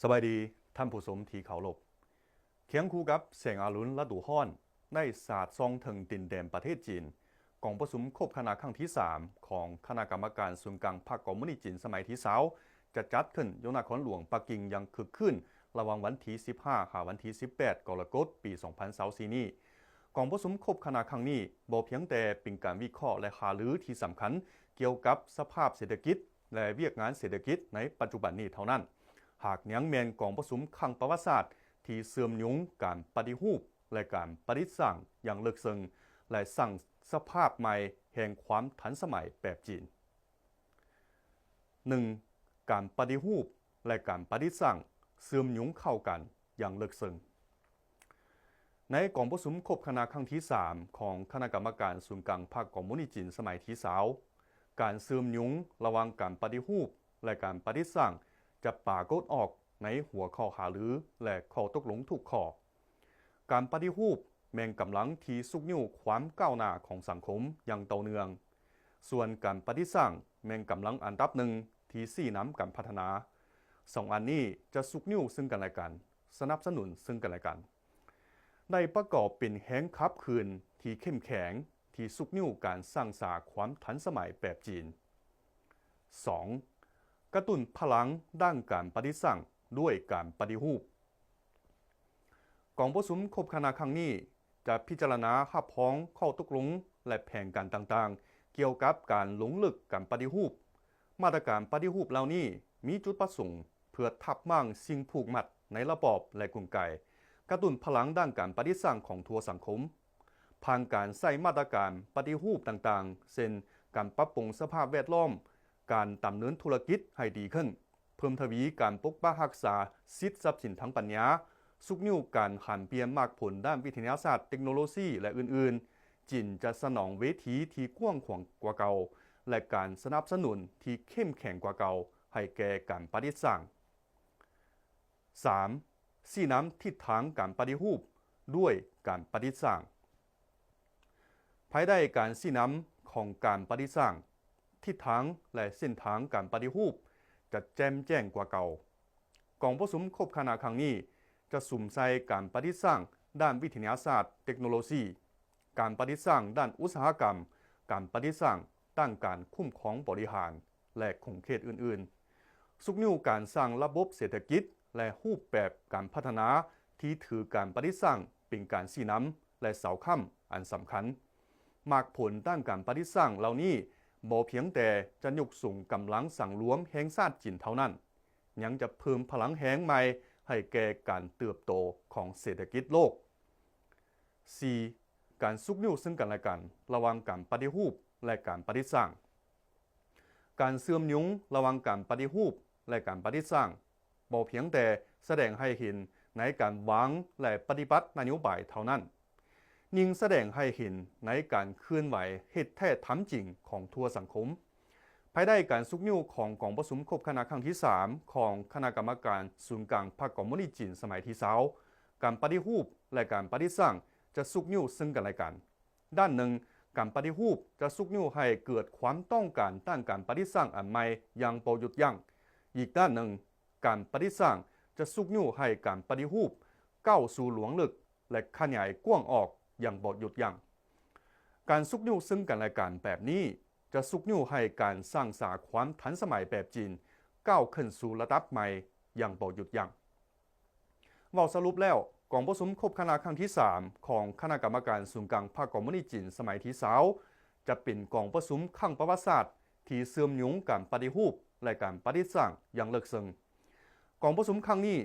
ສະບາຍດີທ່ານຜູ້ຊົມທີ່ເຄົາລົບ. ຄຽງຄູ່ກັບແສງອາລຸນລະດູຮ້ອນ ໄດ້ສາດສ່ອງເຖິງດິນແດນປະເທດຈີນ, ກອງປະຊຸມຄົບຄະນະຄັ້ງທີສາມ ຂອງຄະນະກຳມະການສູນກາງພັກຄອມມູນິດຈີນສະໄໝທີຊາວ ຈະຈັດຂຶ້ນຢູ່ນະຄອນຫຼວງປັກກິ່ງຢ່າງຄຶກຄື້ນ ລະຫວ່າງວັນທີສິບຫ້າ ຫາວັນທີສິບແປດ ກໍລະກົດ ປີສອງພັນຊາວສີ່ນີ້. ກອງປະຊຸມຄົບຄະນະຄັ້ງນີ້ ບໍ່ພຽງແຕ່ເປັນການວິເຄາະ ແລະ ຫາລືທີ່ສຳຄັນກ່ຽວກັບສະພາບເສດຖະກິດ ແລະ ວຽກງານເສດຖະກິດໃນປັດຈຸບັນນີ້ເທົ່ານັ້ນ, ຫາກຍັງແມ່ນກອງປະຊຸມຄັ້ງປະຫວັດສາດທີ່ເຊື່ອມໂຍງການປະຕິຮູບ ແລະ ການປະດິດສ້າງຢ່າງເລິກເຊິ່ງ ແລະ ສ້າງສະພາບໃໝ່ແຫ່ງຄວາມທັນສະໄໝແບບຈີນ. ໜຶ່ງ, ການປະຕິຮູບ ແລະ ການປະດິດສ້າງເຊື່ອມໂຍງເຂົ້າກັນຢ່າງເລິກເຊິ່ງ. ໃນກອງປະຊຸມຄົບຄະນະຄັ້ງທີສາມ ຂອງຄະນະກຳມະການສູນກາງພັກຄອມມູນິດຈີນສະໄໝທີຊາວ, ການເຊື່ອມໂຍງລະຫວ່າງການປະຕິຮູບ ແລະ ການປະດິດສ້າງຈະປາກົດອອກໃນຫົວຂໍ້ຫາລື ແລະ ຂໍ້ຕົກລົງທຸກຂໍ້. ການປະຕິຮູບແມ່ນກຳລັງທີ່ຊຸກຍູ້ຄວາມກ້າວໜ້າຂອງສັງຄົມຢ່າງຕໍ່ເນື່ອງ, ສ່ວນການປະດິດສ້າງແມ່ນກຳລັງອັນດັບໜຶ່ງທີ່ຊີ້ນຳການພັດທະນາ. ສອງອັນນີ້ຈະຊຸກຍູ້ເຊິ່ງກັນແລະກັນ, ສະໜັບສະໜູນເຊິ່ງກັນແລະກັນ, ໄດ້ປະກອບເປັນແຮງຂັບເຄື່ອນທີ່ເຂັ້ມແຂງ ທີ່ຊຸກຍູ້ການສ້າງສາຄວາມທັນສະໄໝແບບຈີນ. ສອງ, ກະຕຸ້ນພະລັງດ້ານການປະດິດສ້າງດ້ວຍການປະຕິຮູບ. ກອງປະຊຸມຄົບຄະນະຄັ້ງນີ້ຈະພິຈາລະນາຮັບຮອງຂໍ້ຕົກລົງ ແລະ ແຜນການຕ່າງໆ ກ່ຽວກັບການລົງເລິກການປະຕິຮູບ. ມາດຕະການປະຕິຮູບເຫຼົ່ານີ້ມີຈຸດປະສົງເພື່ອທັບມ້າງສິ່ງຜູກມັດໃນລະບອບ ແລະ ກົນໄກ, ກະຕຸ້ນພະລັງດ້ານການປະດິດສ້າງຂອງທົ່ວສັງຄົມ ຜ່ານການໃຊ້ມາດຕະການປະຕິຮູບຕ່າງໆ ເຊັ່ນ ການປັບປຸງສະພາບແວດລ້ອມ, ການດຳເນີນທຸລະກິດໃຫ້ດີຂຶ້ນ, ເພີ່ມທະວີການປົກປັກຮັກສາສິດຊັບສິນທາງປັນຍາ, ຊຸກຍູ້ການຫັນປ່ຽນໝາກຜົນດ້ານວິທະຍາສາດ, ເຕັກໂນໂລຊີ ແລະ ອື່ນໆ, ຈີນຈະສະໜອງເວທີທີ່ກວ້າງຂວາງກວ່າເກົ່າ ແລະ ການສະໜັບສະໜູນທີ່ເຂັ້ມແຂງກວ່າເກົ່າໃຫ້ແກ່ການປະດິດສ້າງ. ສາມ, ຊີ້ນຳທິດທາງການປະຕິຮູບດ້ວຍການປະດິດສ້າງ. ພາຍໃຕ້ການຊີ້ນຳຂອງການປະດິດສ້າງ, ທິດທາງ ແລະ ເສັ້ນທາງການປະຕິຮູບຈະແຈ່ມແຈ້ງກວ່າເກົ່າ. ກອງປະຊຸມຄົບຄະນະຄັ້ງນີ້ຈະສຸມໃສ່ການປະດິດສ້າງດ້ານວິທະຍາສາດ, ເຕັກໂນໂລຊີ, ການປະດິດສ້າງດ້ານອຸດສາຫະກຳ, ການປະດິດສ້າງດ້ານການຄຸ້ມຄອງບໍລິຫານ ແລະ ຂົງເຂດອື່ນໆ, ຊຸກຍູ້ການສ້າງລະບົບເສດຖະກິດ ແລະ ຮູບແບບການພັດທະນາທີ່ຖືການປະດິດສ້າງເປັນການຊີ້ນຳ ແລະ ເສົາຄ້ຳອັນສຳຄັນ. ໝາກຜົນດ້ານການປະດິດສ້າງເຫຼົ່ານີ້ບໍ່ພຽງແຕ່ຈະຍົກສູງກຳລັງສັງລວມແຫ່ງຊາດຈີນເທົ່ານັ້ນ, ຍັງຈະເພີ່ມພະລັງແຮງໃໝ່ໃຫ້ແກ່ການເຕີບໂຕຂອງເສດຖະກິດໂລກ. ສີ່, ການຊຸກຍູ້ເຊິ່ງກັນແລະກັນລະຫວ່າງການປະຕິຮູບ ແລະ ການປະດິດສ້າງ. ການເຊື່ອມໂຍງລະຫວ່າງການປະຕິຮູບ ແລະ ການປະດິດສ້າງ ບໍ່ພຽງແຕ່ສະແດງໃຫ້ເຫັນໃນການວາງ ແລະ ປະຕິບັດນະໂຍບາຍເທົ່ານັ້ນ, ຍິ່ງສະແດງໃຫ້ເຫັນໃນການເຄື່ອນໄຫວເຮັດແທ້ທຳຈິງຂອງທົ່ວສັງຄົມ. ພາຍໃຕ້ການຊຸກຍູ້ຂອງກອງປະຊຸມຄົບຄະນະຄັ້ງທີສາມ ຂອງຄະນະກຳມະການສູນກາງພັກຄອມມູນິດຈີນສະໄໝທີຊາວ, ການປະຕິຮູບ ແລະ ການປະດິດສ້າງຈະຊຸກຍູ້ເຊິ່ງກັນແລະກັນ. ດ້ານໜຶ່ງ, ການປະຕິຮູບຈະຊຸກຍູ້ໃຫ້ເກີດຄວາມຕ້ອງການດ້ານການປະດິດສ້າງອັນໃໝ່ຢ່າງບໍ່ຢຸດຢັ້ງ. ອີກດ້ານໜຶ່ງ, ການປະດິດສ້າງຈະຊຸກຍູ້ໃຫ້ການປະຕິຮູບກ້າວສູ່ລວງເລິກ ແລະ ຂະຫຍາຍກວ້າງອອກຢ່າງບໍ່ຢຸດຢັ້ງ. ການຊຸກຍູ້ເຊິ່ງກັນແລະກັນແບບນີ້ ຈະຊຸກຍູ້ໃຫ້ການສ້າງສາຄວາມທັນສະໄໝແບບຈີນກ້າວຂຶ້ນສູ່ລະດັບໃໝ່ຢ່າງບໍ່ຢຸດຢັ້ງ. ເວົ້າສະຫຼຸບແລ້ວ, ກອງປະຊຸມຄົບຄະນະຄັ້ງທີສາມ ຂອງຄະນະກຳມະການສູນກາງພັກຄອມມູນິດຈີນສະໄໝທີຊາວ ຈະເປັນກອງປະຊຸມຄັ້ງປະຫວັດສາດທີ່ເຊື່ອມໂຍງການປະຕິຮູບ ແລະ ການປະດິດສ້າງຢ່າງເລິກເຊິ່ງ. ກອງປະຊຸມຄັ້ງນີ້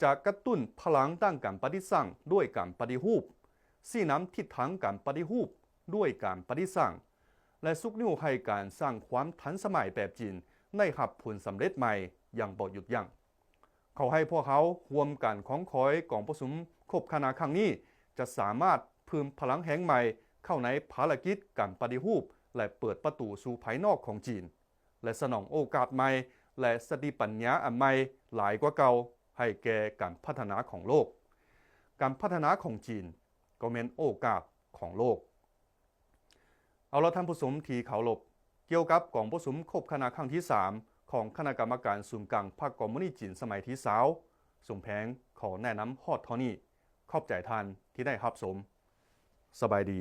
ຈະກະຕຸ້ນພະລັງດ້ານການປະດິດສ້າງດ້ວຍການປະຕິຮູບ, ຊີ້ນຳທິດທາງການປະຕິຮູບດ້ວຍການປະດິດສ້າງ ແລະ ຊຸກຍູ້ໃຫ້ການສ້າງຄວາມທັນສະໄໝແບບຈີນໄດ້ຮັບຜົນສຳເລັດໃໝ່ຢ່າງບໍ່ຢຸດຢັ້ງ. ຂໍໃຫ້ພວກເຮົາຮ່ວມກັນຄອງຄອຍກອງປະຊຸມຄົບຄະນະຄັ້ງນີ້ ຈະສາມາດເພີ່ມພະລັງແຮງໃໝ່ເຂົ້າໃນພາລະກິດການປະຕິຮູບ ແລະ ເປີດປະຕູສູ່ພາຍນອກຂອງຈີນ ແລະ ສະໜອງໂອກາດໃໝ່ ແລະ ສະຕິປັນຍາອັນໃໝ່ຫຼາຍກວ່າເກົ່າໃຫ້ແກ່ການພັດທະນາຂອງໂລກ. ການພັດທະນາຂອງຈີນກໍແມ່ນໂອກາດຂອງໂລກ. ເອົາລະທ່ານຜູ້ຊົມທີ່ເຄົາລົບ, ກ່ຽວກັບກອງປະຊຸມຄົບຄະນະຄັ້ງທີສາມ ຂອງຄະນະກຳມະການສູນກາງພັກຄອມມູນິດຈີນສະໄໝທີຊາວ ສົມແພງຂໍແນະນຳຮອດເທົ່ານີ້. ຂອບໃຈທ່ານທີ່ໄດ້ຮັບຊົມ. ສະບາຍດີ.